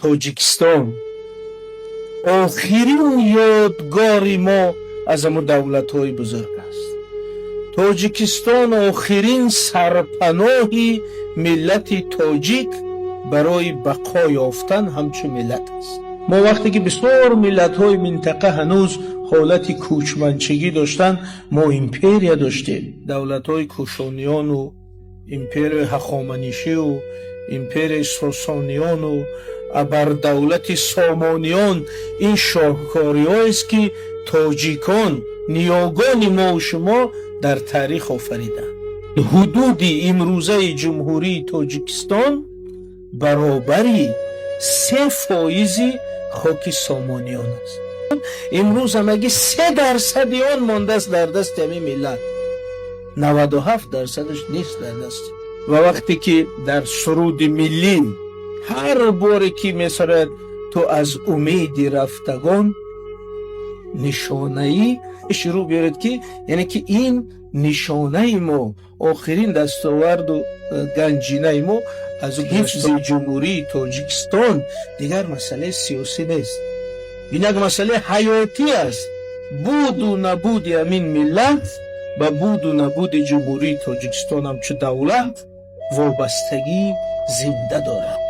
Тоҷикистон охирин ёдгори мо аз ҳамун давлатҳои бузург аст. Тоҷикистон охирин сарпаноҳи миллати тоҷик барои бақо ёфтан ҳамчун миллат аст. Мо вақте ки бисёр миллатҳои минтақа ҳанӯз ҳолати кӯчманчигӣ доштанд, мо империя доштем. Давлатҳои Кушониёну империяи Ҳахоманишию империяи Сосониёну абардавлати Сомониён, ин шоҳкориҳоест, ки тоҷикон, ниёгони мову шумо, дар таърих офариданд. Ҳудуди имрӯзаи Ҷумҳурии Тоҷикистон баробари 3 фоизи хоки Сомониён аст. Имрӯз ҳамагӣ 3 дарсади он мондааст дар дасти ҳамин миллат, 97 дарсадаш нест дар даст. Ва вақте ки дар суруди миллӣ ҳар боре ки месарояд, ту аз умеди рафтагон нишонаӣ шурӯъ биёред, ки яъне ки ин нишонаи мо, охирин дастоварду ганҷинаи мо аз ҳифзи Ҷумҳурии Тоҷикистон дигар масъалаи сиёсӣ нест, ин як масъалаи ҳаётӣ аст. Буду набуди ҳамин миллат ба буду набуди Ҷумҳурии Тоҷикистон ҳамчун давлат вобастагии зинда дорад.